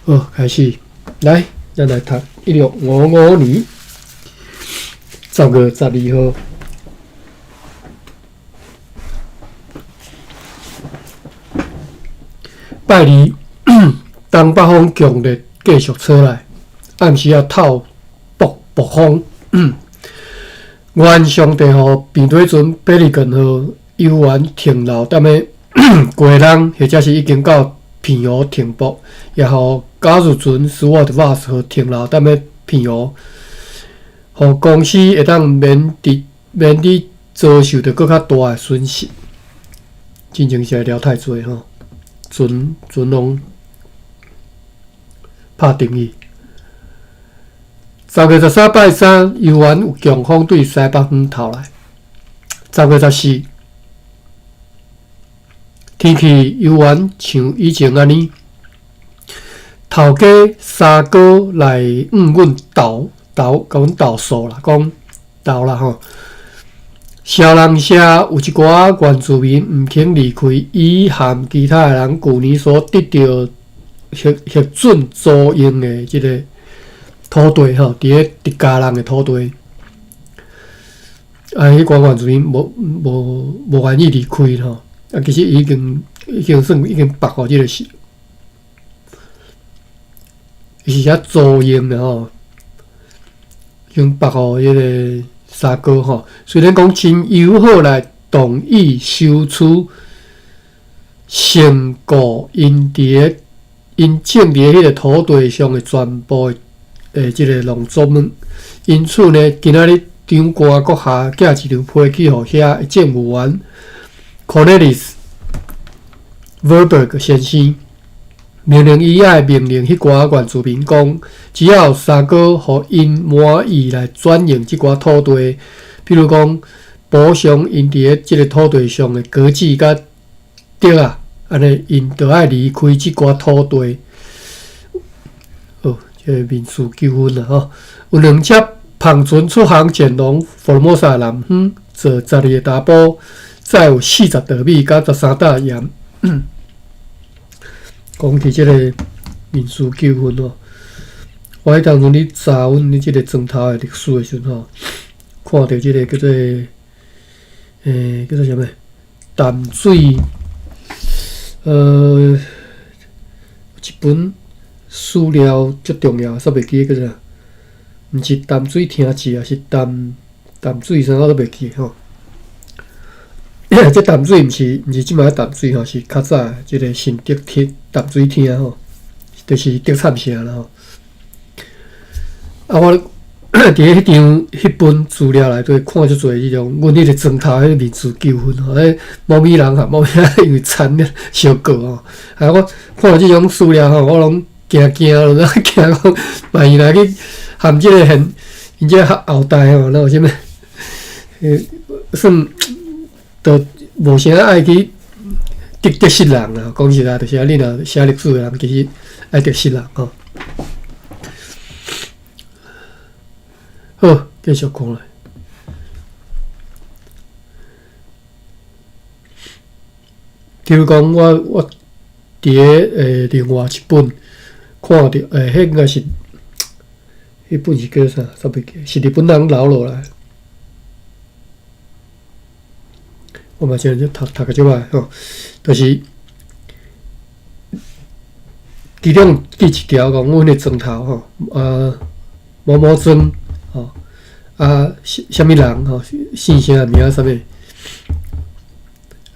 好，開始，來，咱來讀1655年10月12號，拜二，東北風強烈，繼續吹來，暗時仔透暴暴風。原上帝號平底船比利根號猶原停留踮咧基隆，或者是已經到澎湖停泊，也予假日船斯沃特瓦斯號停留踮咧澎湖，予公司會當免佇免佇遭受著閣較大的損失。真正是了太濟吼，船船攏拍定去。10月13拜三，猶原有強風對西北方透來。10月14，天氣猶原像以前按呢。頭家三哥來向阮投投，共阮投訴啦，講投啦吼。小人社有一寡原住民毋肯離開，伊和其他的人舊年所得著核核准租用的這个土地吼，佇咧客家人的土地。啊，彼寡原住民無無無願意離開吼，啊，其實已經已經算已經縛予這个是，伊是遐租用的吼，已經縛予彼个三哥吼。雖然講真友好來同意收取成果，𪜶佇咧𪜶種佇咧彼个土地上的全部的這个農作物，因此呢，今仔日長官閣下寄一張批去予遐的政務員 Cornelis Verburg 先生，命令伊愛命令彼寡原住民講，只要三哥予𪜶滿意來轉用這寡土地，比如講補償𪜶佇咧這个土地上的果子佮竹仔，按呢𪜶就愛離開這寡土地。好，這个民事糾紛啦吼，有兩隻帆船出航前往福爾摩沙南方，坐12个查埔，載有40袋米佮13擔鹽。講起這个民事糾紛吼，我彼當陣咧查阮咧這个莊頭的歷史的時陣吼，看著這个叫做叫做啥物淡水，一本史料足重要，煞袂記得叫啥，毋是淡水廳志啊，是淡淡水啥我都袂記吼。這淡水毋是毋是這擺淡水吼，是較早的這个新竹廳淡水廳吼，就是竹杉城啦吼。啊，我佇咧彼張彼本資料內底看足濟彼種，阮彼个莊頭彼个民事糾紛吼，彼某物人和某物人因為田咧相告吼。啊，我看這種資料吼，我攏驚驚，驚講萬一若去含這个現𪜶這个後代吼，若有啥物，算都無啥愛去得得失人啦。講實在，就是啊，你若寫歷史的人，其實愛得失人吼。好，繼續講來。比如講，我我佇咧另外一本看著，彼應該是彼本是叫啥？煞袂記，是日本人留落來。我嘛是讀讀個足歹吼，就是其中記一條講，阮的莊頭吼，啊某某莊吼，啊啥啥物人吼，姓啥名啥物，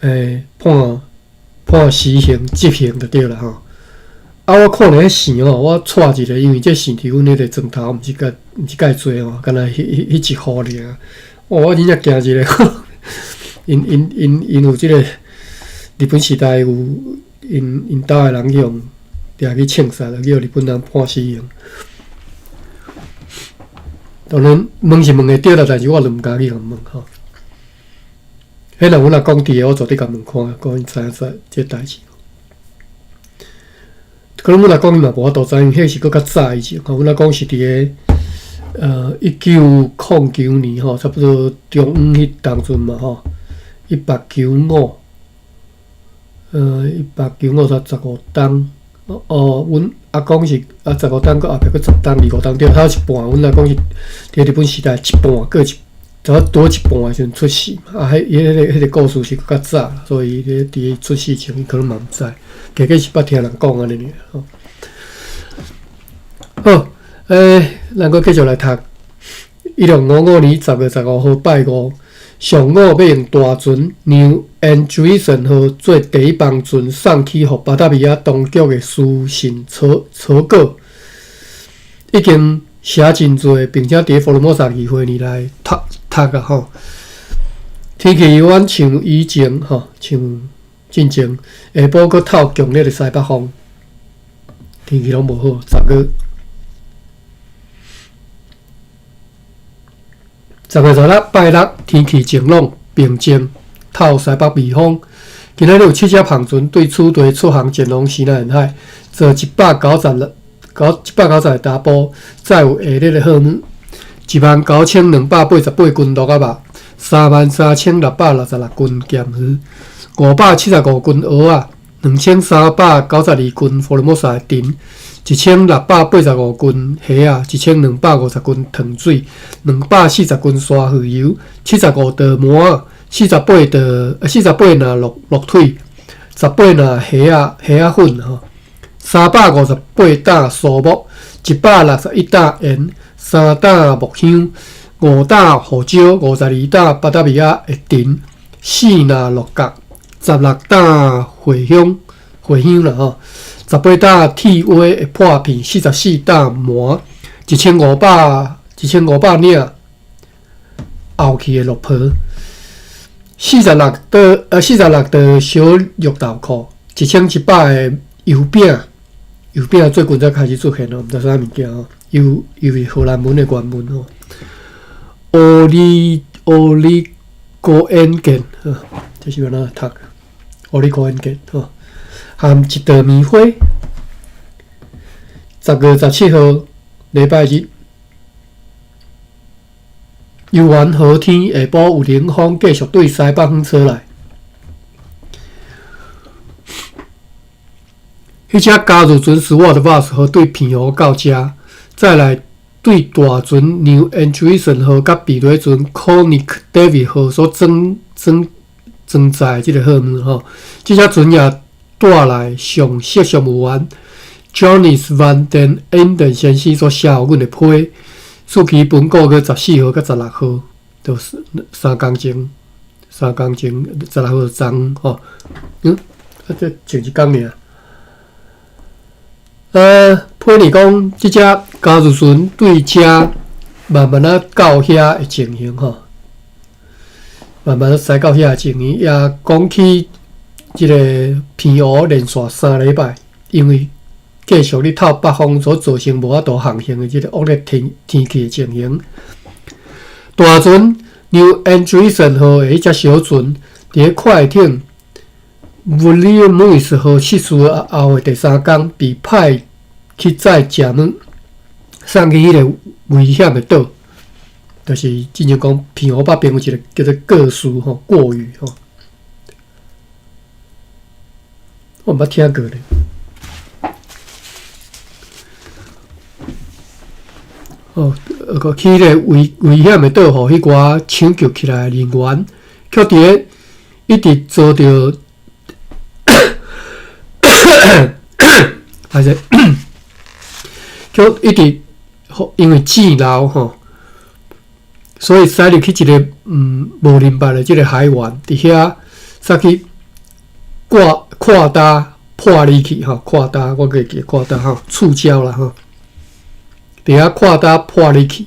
判判死刑執行就對啦吼。啊，我看著彼姓吼，我掣一下，因為這姓佇阮彼个莊頭，毋是蓋毋是蓋濟吼，敢若彼彼彼一戶爾。哦，我真正驚一下。𪜶𪜶𪜶𪜶有這个日本時代有𪜶𪜶兜的人去予掠去槍殺，去予日本人判死刑。當然問是問會著啦，但是我就毋敢去共問吼。彼若阮若講佇的，我絕對共問看，講𪜶知影知這代誌。可能阮若講伊嘛無法度知，因為彼是閣較早以前吼。阮若講是佇个1909年吼，差不多中央彼當陣嘛吼。1895，1895才15冬，哦，阮阿公是啊，15冬，閣後壁閣10冬，25冬對，他一半。阮阿公是佇日本時代一半過一，拄拄一半的時陣出世嘛。啊，彼伊彼個故事是閣較早，所以伊咧佇出世前伊可能嘛毋知，加減是捌聽人講按呢爾吼。好，咱閣繼續來讀。1655年10月15號拜五，上午欲用大船娘安德森號做第一班船送去予巴達維亞當局的書信草草稿，已經寫真濟，並且佇福爾摩沙議會內來讀讀啊吼。天氣猶原像以前吼，像進前下晡閣透強烈的西北風，天氣攏無好，10月10月16拜六，天氣晴朗平靜，透西北微風。今仔日有七隻帆船對此地出航前往西南沿海，坐196、190個查埔，載有下熱的貨物，19,288斤鹿仔肉，33,666斤鹹魚，575斤蚵仔，2,392斤福爾摩沙的陳。1685斤蝦仔，1250斤糖水，240斤沙魚油，75袋麻仔，48袋48篮鹿腿，18篮蝦仔粉吼，358担苏木，161担盐，3担木香，5担胡椒，52担巴达维亚的陈，4篮鹿角，16担茴香茴香啦吼。18担铁锅的破片，44担麻，1500领后去的绿袍，46袋小肉豆蔻，1100个油饼，油饼最近才開始出現哦，毋知啥物件哦，油油是荷蘭文的原文哦。奧利奧利高恩健，這是按怎讀？奧利高恩健吼。含一袋棉花。10月17號，禮拜日，猶原好天，下晡有冷風繼續對西北風吹來。彼隻加入船斯沃特巴斯號對澎湖到遮，再來對大船娘安德森號佮避雷船 Konig David 號所裝裝裝載這個貨物吼，這隻船也帶來上席商務員 Johannes van den Enden 先生所寫予阮的批，暑期文告閣14號佮16號，就是3工前，3工前16號就昨吼，啊，這前一工爾。批呢講，這隻加入船對遮慢慢仔到遐的情形吼，慢慢仔駛到遐的情形，也講起。這個澎湖連續3禮拜，因為繼續咧透北風所造成無法度航行的這個惡劣天天氣的情形。大船娘安德森號的彼隻小船，佇咧快艇 Vleermuis 號失事後的第三工，被派去載食物送去彼個危險的島，就是之前講澎湖北邊有一個叫做過嶼吼，過嶼吼。我毋捌聽過咧。哦，去彼個危危險的島，予彼寡搶救起來的人員，卻佇咧一直遭著，歹勢，卻一直因為滯留吼，所以駛入去一個無認捌的這個海員，佇遐煞去。掛跨搭破離去吼，跨搭我閣會記跨搭吼，觸礁啦吼，佇遐跨搭破離去。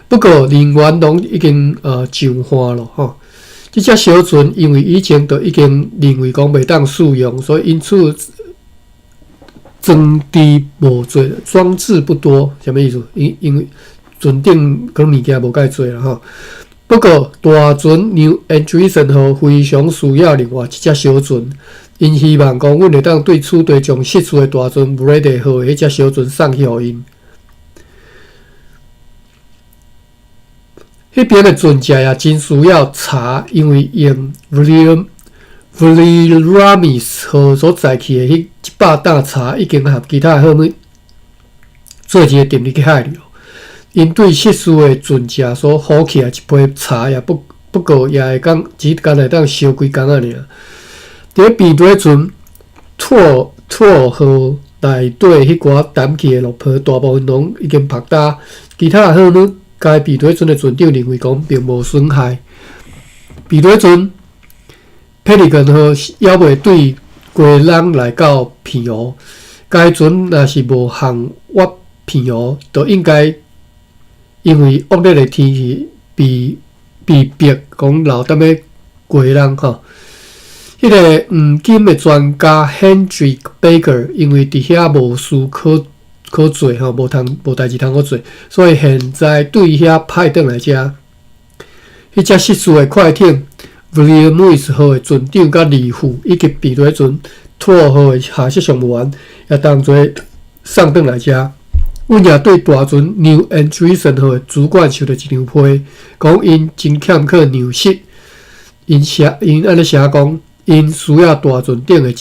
不過人員攏已經上岸了吼。這隻小船因為以前就已經認為講袂當使用，所以因此裝置無濟，裝置不多，啥物意思？因因為船頂可能物件無介濟啦吼。不過，大船娘安德森號非常需要另外一隻小船，𪜶希望講，阮會當對此地將失事的大船布雷德號的彼隻小船送去予𪜶。彼邊的船隻也真需要柴，因為用 Vriramis 號所載去的彼100擔柴，已經和其他貨物做一个沉入去海裡。𪜶對失事的船隻所好起來一批柴，也不不過也會講，只干焦會當燒幾工仔爾。佇咧病毒彼陣，拓拓號內底彼寡澹去的落皮，大部分攏已經曝焦。其他的貨物，該病毒彼陣的船長認為講並無損害。病毒彼陣，佩利根號猶未對雞籠來到澎湖，該船若是無航越澎湖，就應該因為惡劣的天氣被被迫講留踮咧雞籠吼。彼個黃金的專家 Hendrik Baker 因為佇遐無事可可做吼，無通無代誌通好做，所以現在對遐派轉來遮。彼隻失事的快艇 Vriramis 號的船長佮二副，以及避雷船拓號的下屬乘務員，也同齊送轉來遮。阮也對大船 New Andreessen 號的主管收著一張批，講𪜶真欠缺糧食。𪜶寫𪜶按呢寫講，𪜶需要大船頂的一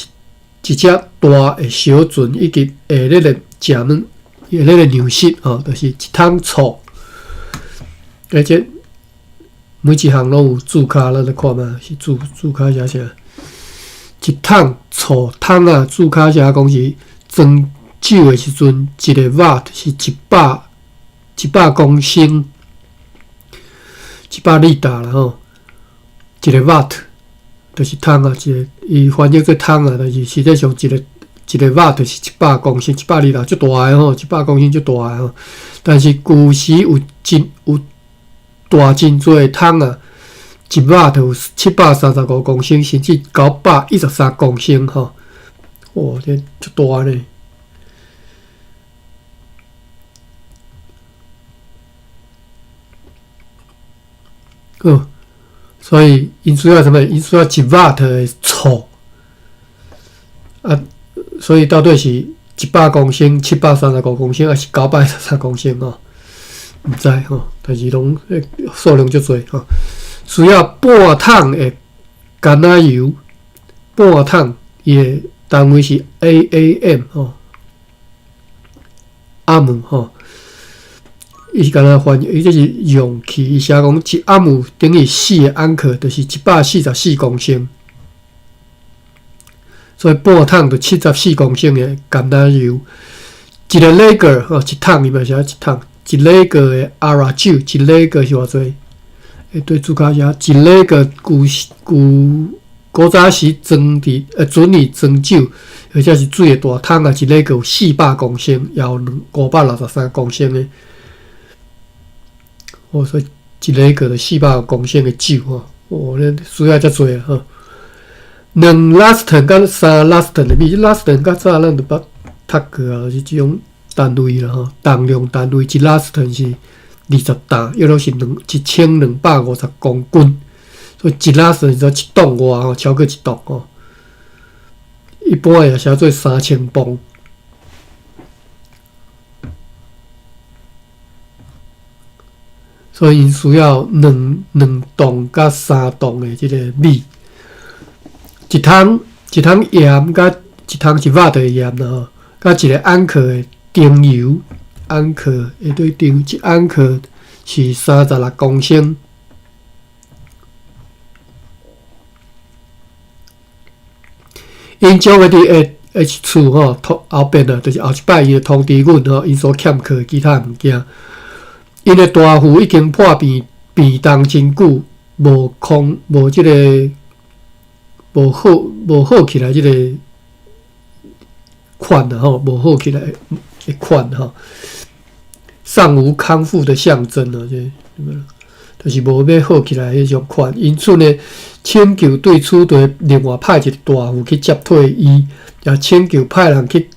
一隻大的小船，以及下熱的食物、下熱的糧食吼，就是一桶醋。而且每一項攏有注跤，咱來看覓是注注跤寫啥？一桶醋桶仔，注跤寫講是裝酒的時陣，一個 vat 是100公升，100 litre 啦吼。一個 vat 就是桶仔，一個伊翻譯做桶仔，但是實際上一個一個 vat 是100公升，100 litre 足大个吼，100公升足大个吼。但是舊時有真有大真濟的桶仔，一 vat 有735公升，甚至913公升吼。哇，這足大呢！好，所以𪜶需要啥物？𪜶需要一 vat 的醋啊，所以到底是100公升、735公升，還是913公升吼？毋知吼，但是攏數量足濟吼。需要半桶的橄欖油，半桶伊的單位是 AAM 吼，阿姆吼。伊是敢若翻譯，伊這是容器，伊寫講一阿姆等於4個盎克，就是144公升。所以半桶就74公升的橄欖油。一個 lagre 吼，一桶伊嘛寫一桶，一 lagre 的阿拉酒，一 lagre 是偌濟？欸，對，注跤寫一 lagre 舊舊古早時裝佇船裡裝酒，或者是水的大桶啊，一 lagre 有400公升，也有563公升的。哦，所以一 lagre 就400公升的酒吼，哦，咧需要遮濟吼。兩 laston 佮三 laston 的米，laston 較早咱就捌讀過啊，就是這種單位啦吼，重量單位一 laston 是20擔，約莫是兩1250公斤，所以一 laston 是一噸外吼，超過一噸吼。一般也寫做3000磅。所以𪜶需要兩兩噸佮三噸的這個米，一桶一桶鹽佮一桶一 vat 的鹽啦吼，佮一個安克的燈油，安克會對燈，一安克是36公升。𪜶將會佇下一次吼，後邊啊，就是後一擺伊會通知阮吼，𪜶所欠缺的其他物件。𪜶的大副已經破病病重真久，無康無這個無好無好起來這個款啊吼，無好起來的款吼，尚無康復的象徵啊，這就是無欲好起來彼種款。因此呢，請求對此地另外派一個大副去接替伊，也請求派人去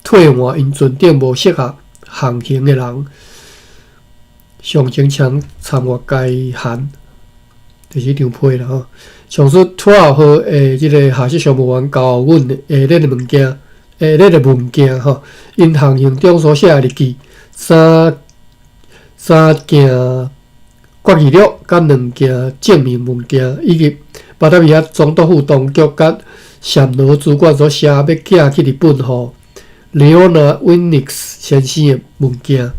替換𪜶船頂無適合航行的人。上前請參閱該函，就是這張批啦吼。上述拓號的這個下屬乘務員交予阮的下列的物件，下列的文件吼，𪜶航行中所寫的日記，三三件決議錄佮兩件證明文件，以及巴達維亞總督府當局佮暹羅主管所寫欲寄去日本予 Leona Winnicks 先生的文件。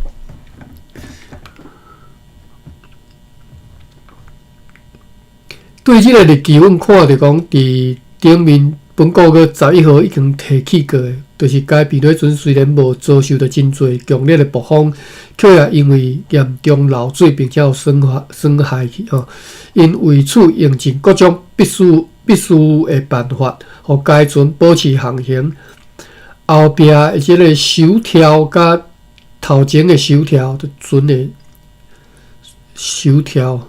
對這个日期，阮看著講，佇頂面本個月11號已經提起過的，就是該避雷船雖然無遭受著真濟強烈的暴風，卻也因為嚴重漏水並且有損害去吼。𪜶為此用盡各種必須的辦法，予該船保持航行。後壁的這个首跳佮頭前的首跳，就船的首跳。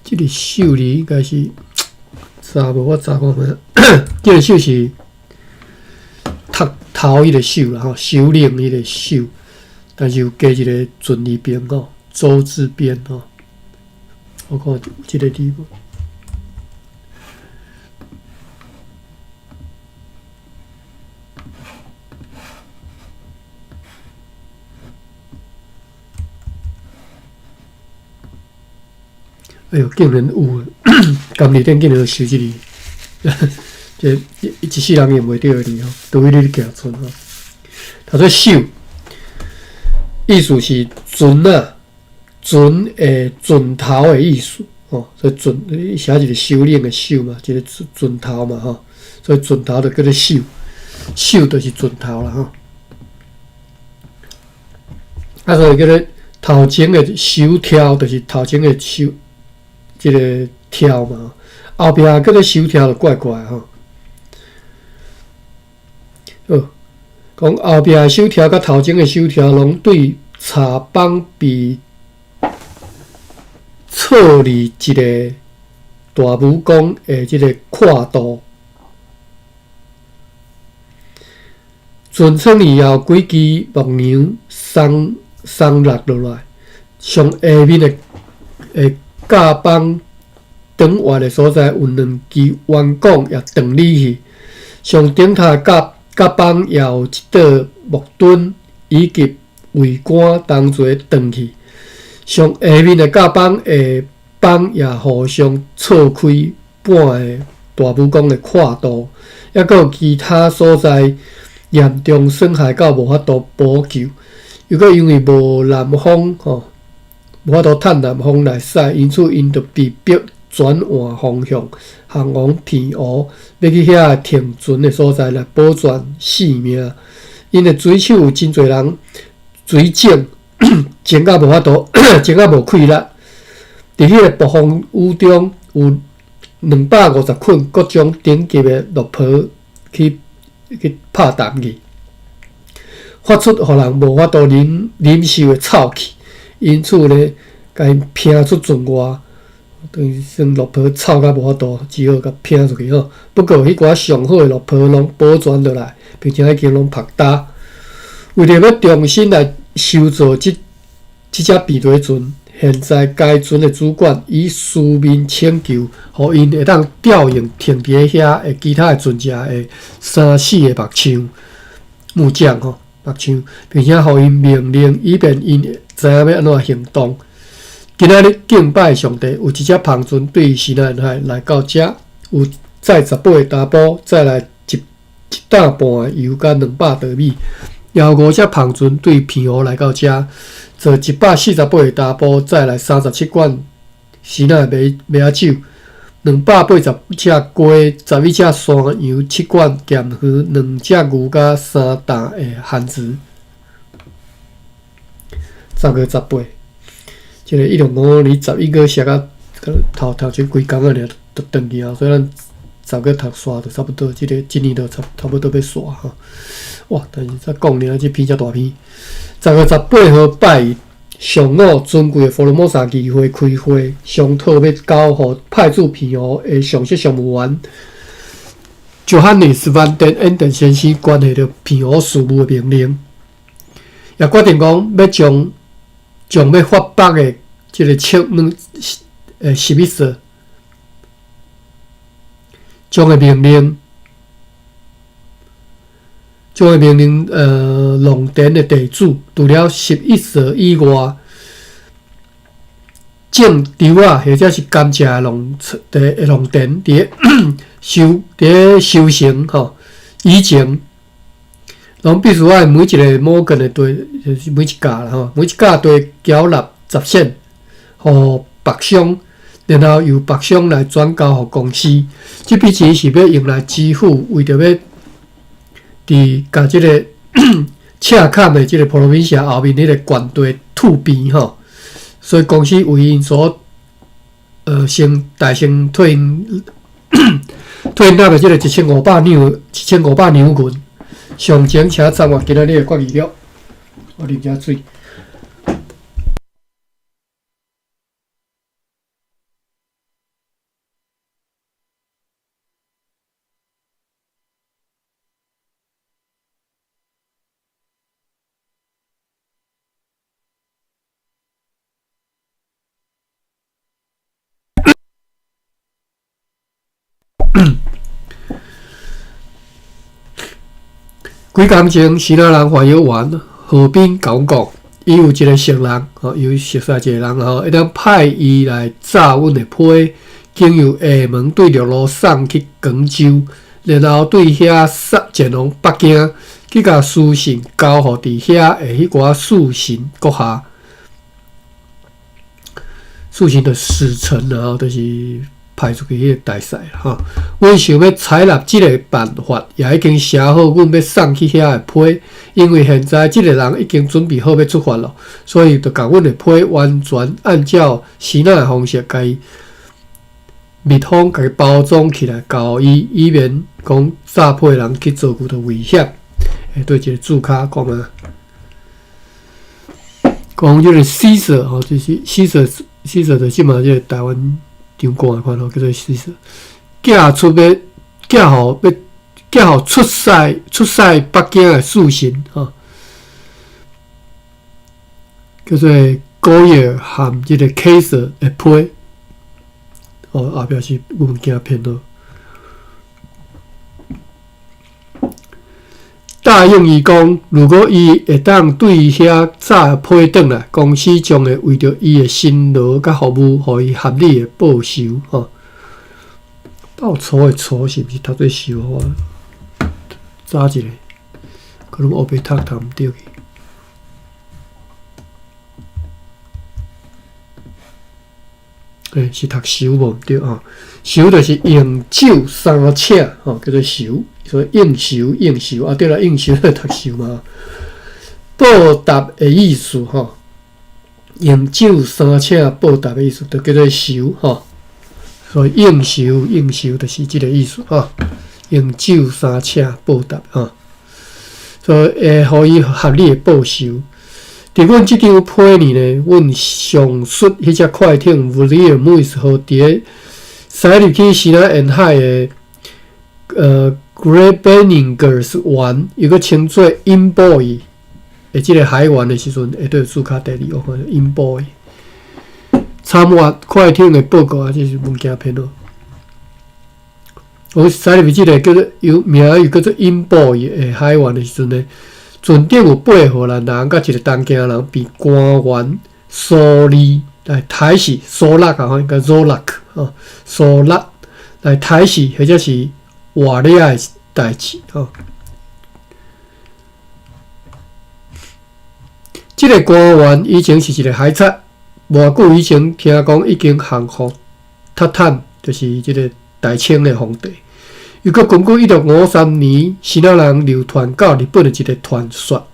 這个首字應該是查無，我查看覓。這个首是讀頭彼个首啦吼，首領彼个首，但是有加一个船字邊吼，舟字邊吼。我看有這个字無？哎喲，竟然有，甘字頂竟然有收這个，這一世人用袂著的字吼，除非你咧行船吼。他說首，意思是船仔，船的船頭的意思吼，所以船寫一個首領的首嘛，一個船頭嘛吼，所以船頭就叫做首，首就是船頭啦吼。啊，所以叫做頭前的首跳，就是頭前的首。這个跳嘛，後壁閣咧首跳就怪怪吼。好，講後壁的首跳佮頭前的首跳攏對插枋被錯佇一个大蜈蚣的這个闊度。船艙裡有幾支木梁鬆鬆落落來，上下面的甲板長外的所在有兩支圓管也斷離去，上頂頭甲板也有一道木墩以及桅杆同齊斷去。上下面的甲板下板也互相錯開半个大蜈蚣的闊度，抑閣有其他所在嚴重損害到無法度補救，又閣因為無南風吼。無法度趁南風來駛，因此𪜶就被迫轉換方向，航往澎湖，欲去遐停船的所在來保全性命。𪜶的水手有真濟人水腫，腫甲無法度，腫甲無氣力。佇彼个暴風雨中，有250捆各種等級的落皮去拍澹去，發出予人無法度忍受的臭氣。因此呢，共𪜶拚出船外，等於算落皮臭甲無法度，只好共拚出去吼。不過，彼寡上好的落皮攏保全落來，並且已經攏曝焦。為著欲重新來修造這隻避雷船，現在該船的主管以書面請求，予𪜶會當調用停佇遐的其他的船隻的三四个木匠、木匠吼。木匠，並且予𪜶命令，以便𪜶知影欲按怎行動。今仔日敬拜上帝，有一隻帆船對西南海來到遮，有載18個查埔，載來一擔半的油佮200袋米。也有五隻帆船對澎湖來到遮，載148個查埔，載來37罐西南麥仔酒，280隻雞，11隻山羊，7罐鹹魚，2隻牛佮3擔的番薯。10月18，這个一共講你11月寫甲頭前幾工仔爾就轉去啊，所以咱10月讀煞就差不多，這个這年就差不多欲煞吼。哇！但是才講爾，這篇遮大篇。10月18號拜一上午，尊貴的福羅摩薩議會開會，商討欲交予派駐澎湖的上席商務員約翰尼斯·范登恩頓先生關係著澎湖事務的命令，也決定講欲將欲發北的這个七兩11所，將个命令，將个命令，農田的地主，除了11所以外，種稻仔或者是甘蔗的農地的農田，佇咧收佇咧收成吼以前，攏必須愛每一个摩根的地，就是每一甲啦吼，每一甲地繳納十仙，予北商，然後由北商來轉交予公司。這筆錢是欲用來支付，為著欲佇共這个赤崁的這个 Provincia 後面彼个懸地吐邊吼，所以公司為𪜶所先代先退𪜶退納的這个1500兩1500兩銀。詳情請參閱今仔日的決議錄。我啉遮水。幾工前，支那人翻譯員何斌共阮講，伊有一个熟人，吼，伊有熟似一个人吼，會當派伊來紮阮的批，經由廈門對陸路送去廣州，然後對遐送前往北京，去共書信交予佇遐的彼寡使臣閣下。使臣的使臣啊，就是派出去彼个大使啦吼。阮想欲採納這个辦法，也已經寫好阮欲送去遐的批，因為現在這个人已經準備好欲出發咯，所以就共阮的批完全按照支那的方式，共伊密封、共伊包裝起來，交予伊，以免講詐批的人去遭遇著危險。會對這个註腳講啊，講這个施舍吼，就是施舍，施舍就這馬這个台灣長官的款吼，叫做施舍，寄出欲寄予欲寄予出使出使北京的使臣吼，叫做高爾含這个凱撒的批，哦，後壁是物件編號。答應伊講，如果伊會當對遐紮批轉來，公司將會為著伊的辛勞佮服務，予伊合理的報酬。吼，報酬的酬是毋是讀做仇？我查一下，可能烏白讀讀毋著去。欸，是讀仇無毋對吼，仇就是用酒三請吼，叫做仇，所以應酬應酬啊，對啦，應酬就讀仇嘛。報答的意思吼，用酒三請報答的意思，就叫做仇吼。所以應酬應酬就是這个意思吼，用酒三請報答吼，所以會予伊合理的報酬。佇阮這張批裡呢，阮上述彼隻快艇 Villiermuis 號佇咧駛入去西南沿海的Grebeningers 灣，又閣稱做 Imboy 的這个海灣的時陣，會對註腳第二，我看 Imboy 參閱快艇的報告啊，這是物件編號。我駛入去這个叫做有名又叫做 Imboy 的海灣的時陣呢，船頂有八个荷蘭人，佮一个東京人，被官員蘇利來抬死，蘇拉啊，應該蘇拉吼，蘇拉來抬死，或者是活掠的代誌吼。這个官員以前是一个海賊，無偌久以前聽講已經降服塔坦，就是這个大清的皇帝。又閣根據1653年支那人流傳到日本的一个傳說，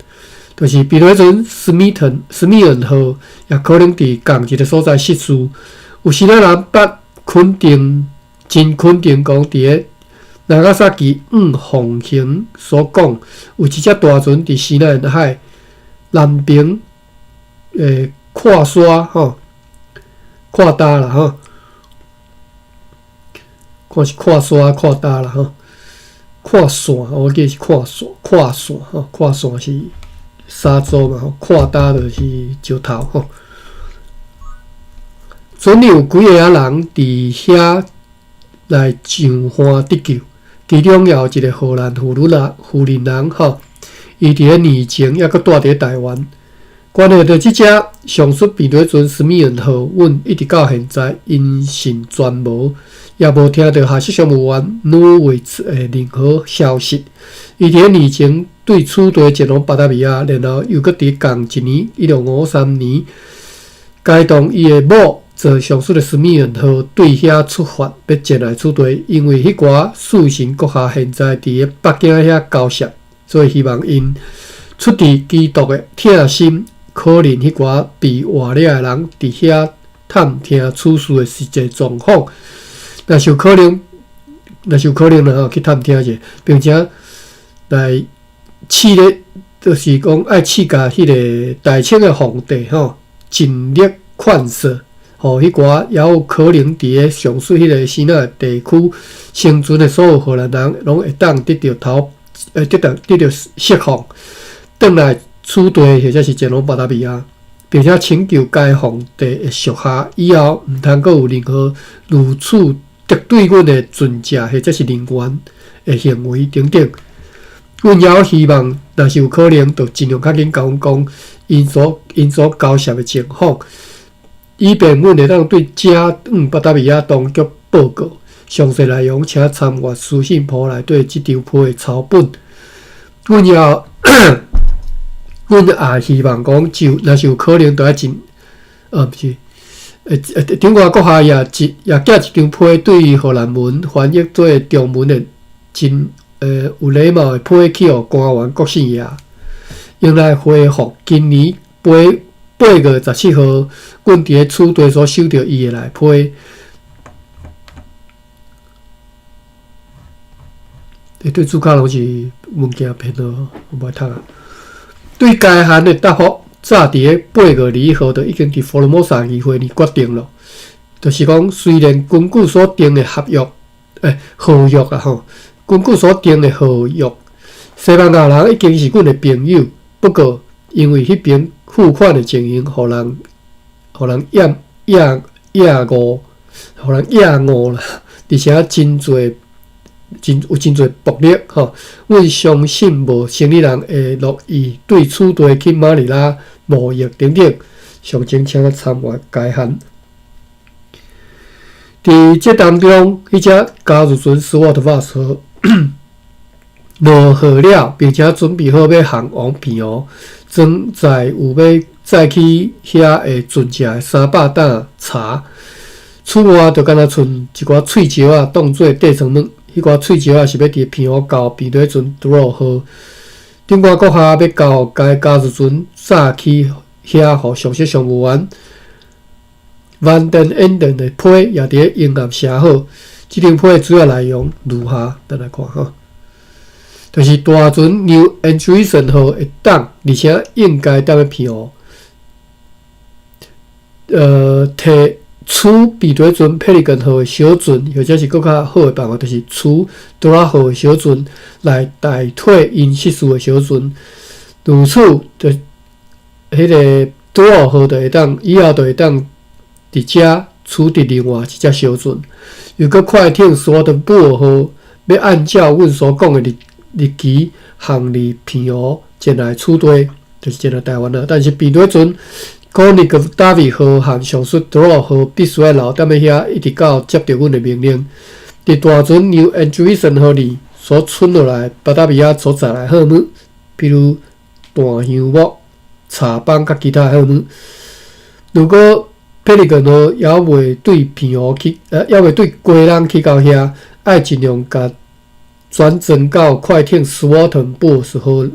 就是比如彼陣史密頓史密爾號也可能佇仝一个所在失事，有支那人捌肯定，真肯定講佇咧納伽薩奇五鳳行所講，有一隻大船佇西南海南邊跨沙吼，跨搭啦吼。看是跨沙跨搭啦吼，跨线我记得是跨线跨线吼，跨线是沙洲嘛吼，跨搭就是石头吼。船裡有幾个仔人佇遐來上岸得救，其中也有一个荷蘭婦女人婦人人吼，伊佇咧年前猶閣蹛佇咧台灣，關係著這隻上述辯對船史密恩號，阮一直到現在音訊全無，也無聽著下屬商務員努維茨的任何消息。伊佇年前對此地前往巴達維亞，然後又閣佇仝一年1653年，偕同伊的某坐上述的史密恩號對遐出發，欲前來此地，因為彼寡四神閣下現在佇北京遐交涉，所以希望𪜶出自基督的疼心。可憐彼寡被活掠的人佇遐探聽此事的實際狀況，若是有可能，若是有可能啦吼，去探聽者，並且來試咧，就是講愛試共彼个大清的皇帝吼盡力勸說，予彼寡猶有可能佇咧上述彼个支那地區生存的所有荷蘭人，攏會當得著逃，得著釋放，轉來此地或者是前往巴達維亞，並且請求該皇帝的屬下以後毋通閣有任何如此敵對阮的船隻或者是人員的行為等等。阮猶希望，若是有可能，就盡量較緊共阮講𪜶所交涉的情況，以便阮會當對遮往巴達維亞當局報告。詳細內容，請參閱書信簿內底這張批的抄本。阮也希望講，就若是有可能，就愛盡，毋是，頂懸閣下也寄一張批對荷蘭文翻譯做中文的真有禮貌的批去予官員國姓爺，用來回覆今年8月17號，阮佇咧此地所收著伊的來批。欸，對主卡攏是文件編號，我無愛讀啊。對該函的答覆，早佇咧8月21號就已經佇福爾摩沙議會裡決定了，就是講雖然根據所訂的合約，合約啊吼，根據所訂的合約，西班牙人已經是阮的朋友，不過因為彼邊付款的情形，予人厭惡，予人厭惡啦，而且真濟。真濟暴力吼，阮相信無生理人會樂意對此地去馬尼拉貿易等等，詳情請參閱該函。佇這當中，彼隻加入船斯沃特瓦斯落好了，並且準備好欲航往澎湖，裝載有欲載去遐的船隻300擔茶。此外，就敢若賰一寡喙石仔當做綴床物。彼寡喙石仔是欲佇澎湖交平底船拄落號，頂懸閣下欲交該加入船早去遐，予上述商務員萬登恩頓的批也佇咧英函寫好。這張批的主要內容如下，咱來看吼，就是大船 New Andresen 號會當，而且應該踮咧澎湖，提。取比對船佩利根號的小船，或者是閣較好的辦法，就是取多拉號的小船來代替𪜶失事的小船。如此，就彼个多拉號就會當以後就會當佇遮取得另外一隻小船。又閣快艇斯沃特布爾號欲按照阮所講的日期航離澎湖前來此地，就是前來台灣啦。但是比對船。可尼格達維號和上述德羅號必須愛留踮咧遐，一直到接著阮的命令。佇大船 New Andresen 號裡所存落來巴達維亞所載來貨物，比如檀香木、茶枋佮其他貨物。如果佩利根號猶未對澎湖去，猶未對基隆去到遐，愛盡量共轉裝到快艇斯沃頓布斯號，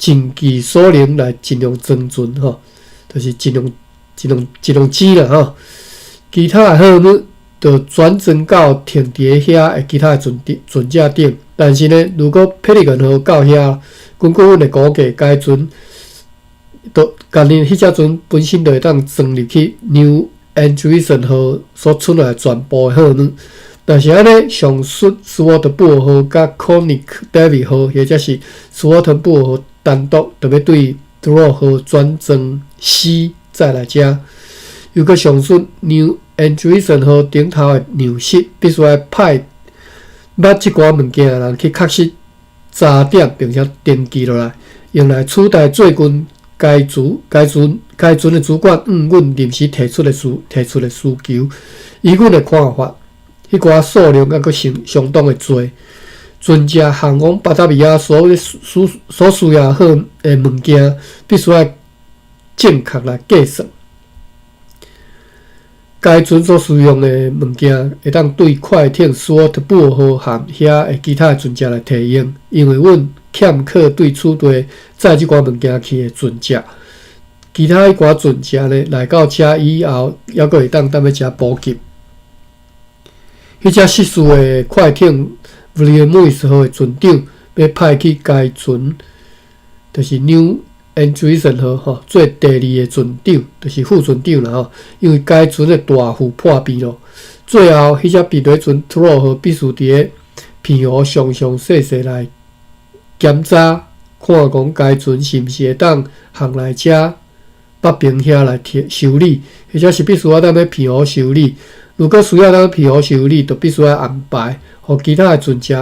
盡其所能來盡量裝船吼。就是盡量擠啦吼，其他的貨物就轉裝到停佇遐的其他的船隻頂。但是呢，如果佩利根號到遐，根據阮的估計，該船就共恁彼隻船本身就會當裝入去 New Andresen 號所出來全部的貨物。若是按呢，上述斯沃特布爾號佮 Konig David 號，或者是斯沃特布爾號單獨，就欲對杜洛號轉裝死再來遮。又閣上述 New Andresen 號頂頭的糧食，必須愛派捌這寡物件的人去確實查點，並且登記落來，用來取代最近該主該船該船的主管按阮臨時提出的需求，以阮的看法，彼寡數量猶閣相相當的濟。船隻航往巴達維亞所需要好的物件，必須愛正確來計算。該船所使用的物件，會當對快艇斯沃特布號和遐的其他的船隻來提用，因為阮欠缺對此地載這寡物件去的船隻。其他彼寡船隻呢，來到遮以後，猶閣會當踮咧遮補給。彼隻失事的快艇 Vleermuis 號的船長欲派去該船，就是 Nieuw Andriessen 號吼，做第二个船長，就是副船長啦吼。因為該船的大副破病咯，最後彼隻避雷船 Trouw 號必須佇咧澎湖詳詳細細來檢查，看講該船是毋是會當航來遮北平遐來修理，或者是必須愛踮咧澎湖修理。如果需要踮澎湖修理，就必須愛安排，予其他的船隻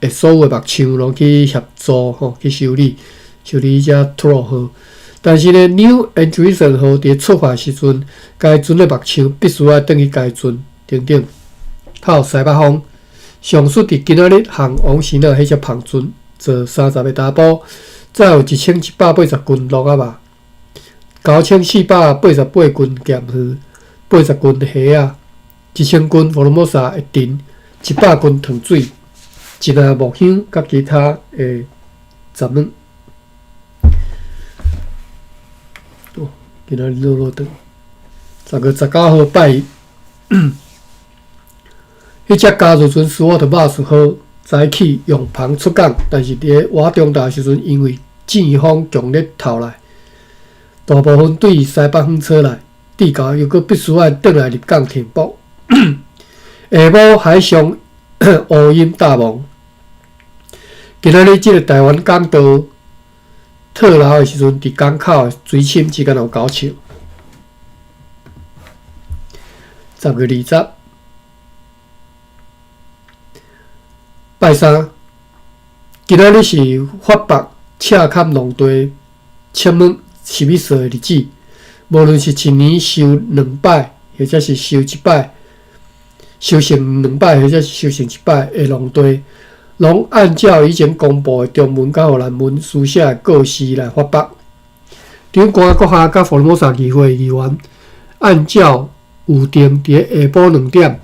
的所有的木匠攏去協助吼，去修理修理彼隻 Trouw 號。但是呢，Nieuw Andriessen 號佇出發時陣，該船的木匠必須愛轉去該船等等。還有西北風，上述佇今仔日航往支那彼隻帆船，坐30个查埔，載有1180斤鹿仔肉，9488斤鹹魚，80斤蝦仔，1000斤福爾摩沙的藤，100斤糖水，一籃木香，佮其他的雜物。哦，今仔日落落長，10月19號拜，彼隻加入船斯沃特巴斯號早起用帆出港，但是佇咧瓦中島時陣，因為陣風強烈透來，大部分對西北風吹來，至到又閣必須愛轉來入港停泊。下晡海上烏雲大蒙。今仔日這个台灣港道退流的時陣，佇港口的水深只敢若有9尺。10月20，拜三。今仔日是法北赤坎農地切物十一歲的日子。無論是一年收兩擺，或者是收一擺，收成兩擺，或者是收成一擺的農地，攏按照以前公布的中文佮荷蘭文書寫的告示來發布。長官閣下佮福爾摩沙議會議員按照預定，佇下晡2點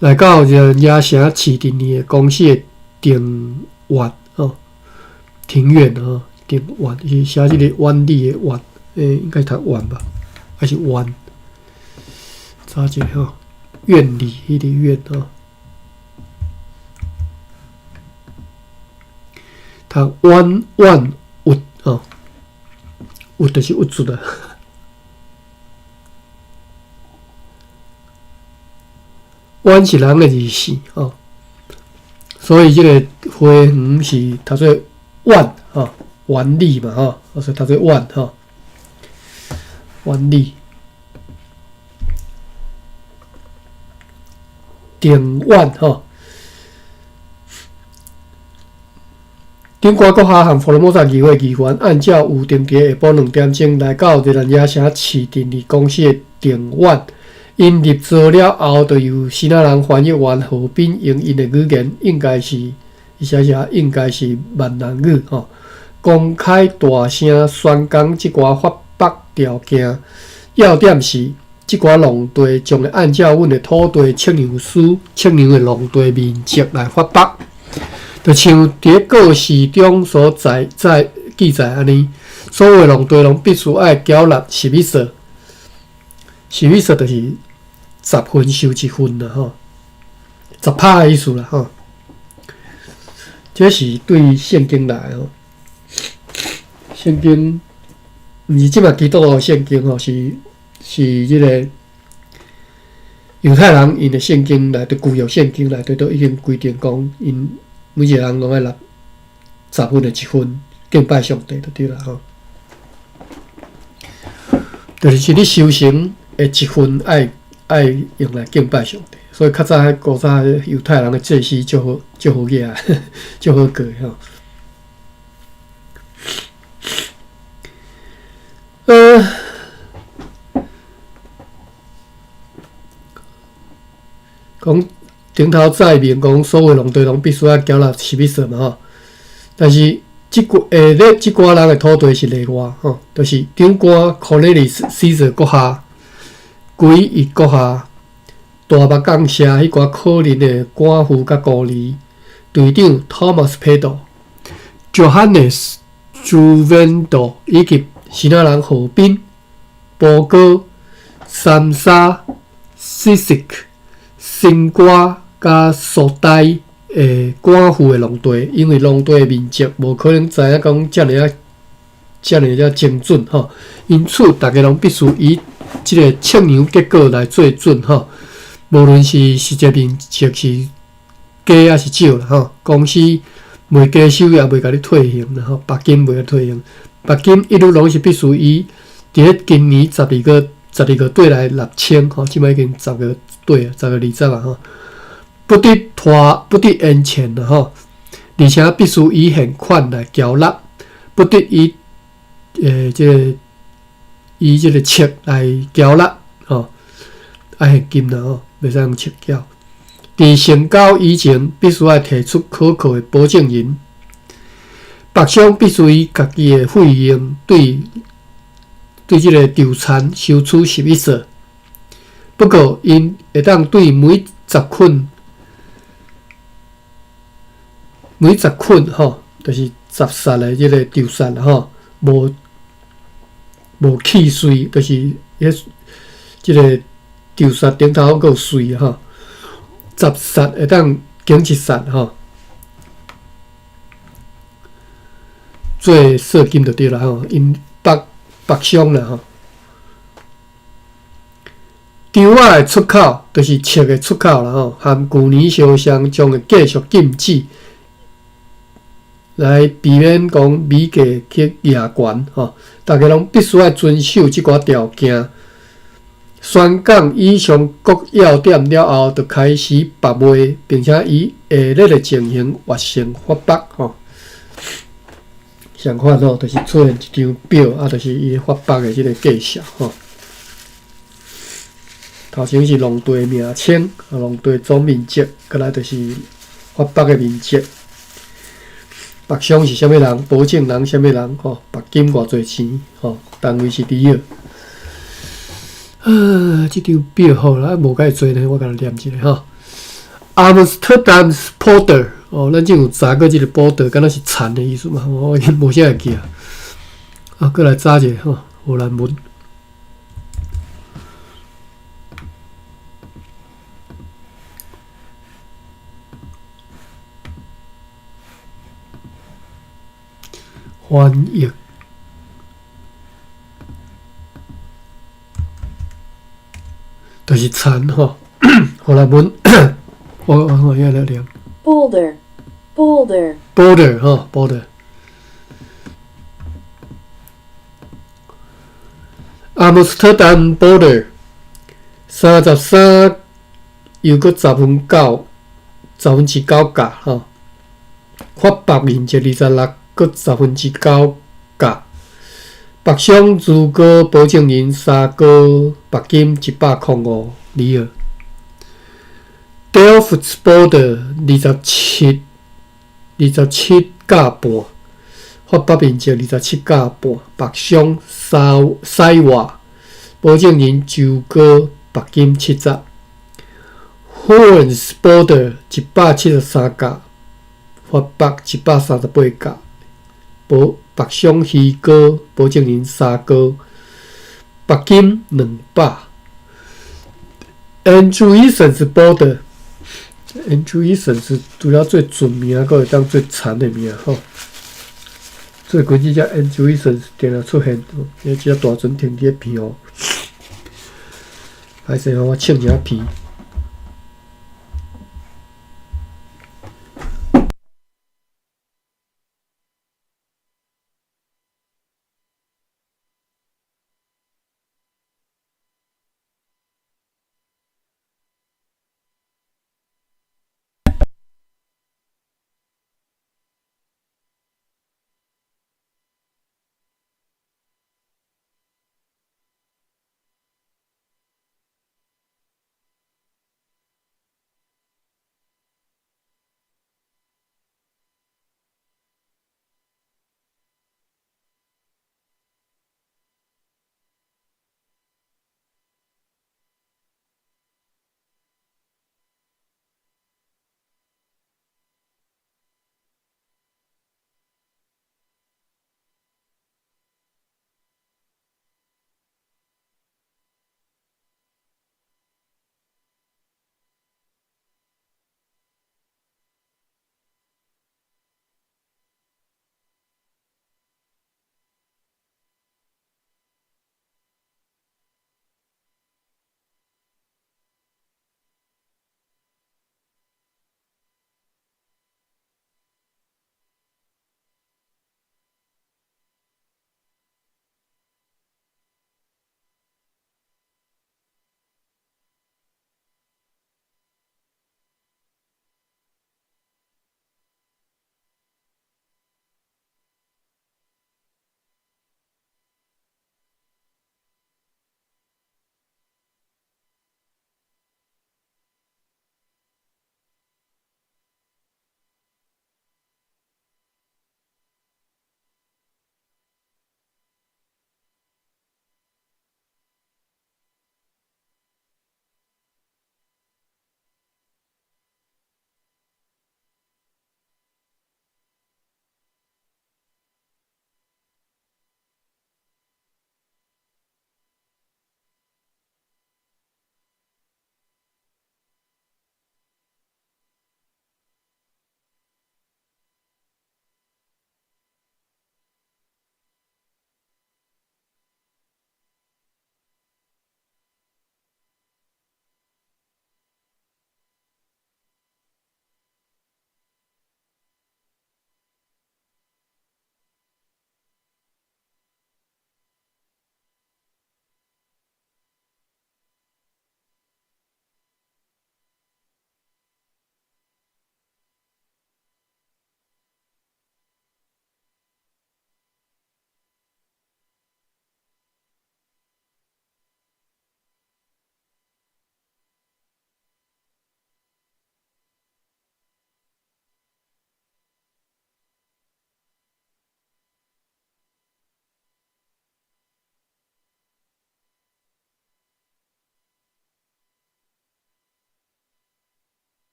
來到熱蘭遮城市鎮裡的公司的庭院哦，庭院哦，庭院是寫這个苑裡的苑，應該讀苑吧，還是苑？查一下吼，院裡彼个院吼，讀苑苑鬱吼，鬱就是鬱卒啊。苑是人的字姓吼，所以這个花園是讀做苑吼，苑裡嘛吼，所以讀做苑吼，苑裡。庭院吼，長官閣下和福爾摩沙議會議員按照預定佇下晡2點鐘來到熱蘭遮城市電力公司的庭院。𪜶入座了後，就由支那人翻譯員何斌用𪜶的語言，應該是伊寫寫應該是閩南語吼，公開大聲宣講這寡發布條件。要點是，這寡農地將會按照阮的土地測量師測量的農地面積來發布，就像佇告示中所載載記載按呢，所有的農地攏必須愛繳納什麼稅？什麼稅就是10分收一分啦，吼，10%的意思啦，吼。這是對聖經來的吼，聖經毋是這擺基督徒的聖經吼，是這个猶太人𪜶的聖經內底，舊約聖經內底都已經規定講，𪜶每一个人攏愛納十分的一分敬拜上帝就對啦，吼。就是你收成的一分愛愛用來敬拜上帝，所以較早古早猶太人的祭司足好足好額，足好過吼。講頂頭載明講，所有農地攏必須愛繳納什一稅嘛吼。但是這寡下咧，這寡人的土地是例外吼，就是長官 Cornelius Caesar 閣下，歸伊閣下大目港社彼寡可憐的寡婦佮孤兒，隊長 Thomas Pedro、Johannes Juvendo 以及支那人何斌、波哥、三沙、西西克、新瓜佮蘇代的寡婦的農地，因為農地的面積無可能知影講遮爾仔遮爾仔精準吼，因此逐家攏必須以這个測量結果來做準吼。無論是實際面積是加抑是少啦吼，公司袂加收也袂共你退還啦吼，罰金袂共退還，罰金一律攏是必須以佇咧今年十二月十二月底來納清吼，這擺已經十月底啊，10月20啊吼，不得拖，不得延遲啦吼，而且必須以現款來繳納，不得以這个以這个冊來繳納吼，愛現金啦吼，袂使用冊繳。佇成交以前，必須愛提出可靠的保證人。北商必須以家己的費用對對這个稻田收取什一稅。不過，𪜶會當對每十捆每十捆吼，就是十殺的這个稻殺吼，無無契稅，就是彼這个稻殺頂頭閣有稅吼。十殺會當減一殺吼，做稅金就對啦吼，𪜶北北商啦吼。稻仔的出口，就是粟的出口啦吼，含舊年相像將會繼續禁止，來避免講米價去壓懸吼。逐家攏必須愛遵守這寡條件。宣講以上各要點了後，就開始拍賣，並且以下列的情形完成發北吼。相反吼，就是出現一張表，啊，就是伊發北的這个介紹吼。頭前是農地名稱，啊，農地總面積，過來就是發北的面積。北商是啥物人？保證人啥物人？吼，罰金偌濟錢？吼，單位是里爾。啊，這張表好啦，無介濟呢，我共你念一下吼。Amsterdam's Polder 哦，咱這有查過這个 polder，敢若是田的意思嘛？我已經無啥會記啊。啊，閣來查一下吼，荷蘭文。翻譯。就是田吼，荷蘭文，我我我遐咧念。 Polder, polder. Polder 吼，polder。Amsterdam polder，33又閣十分九，十分之九甲吼，法北面積26閣十分之九甲。北商如果保證人三哥罰金105里爾。Delft polder 27甲半，法北面積27甲半。北商沙西瓦保證人周哥罰金70。Hoorns polder 173甲，法北138甲。保北商渔哥保證人三哥罰金200。Andriesen's polder，Andriesen 除了做船名，閣會當做田的名吼。最近這隻 Andriesen 定定出現，這隻大船停佇咧鼻哦。歹勢吼，我擤一下鼻。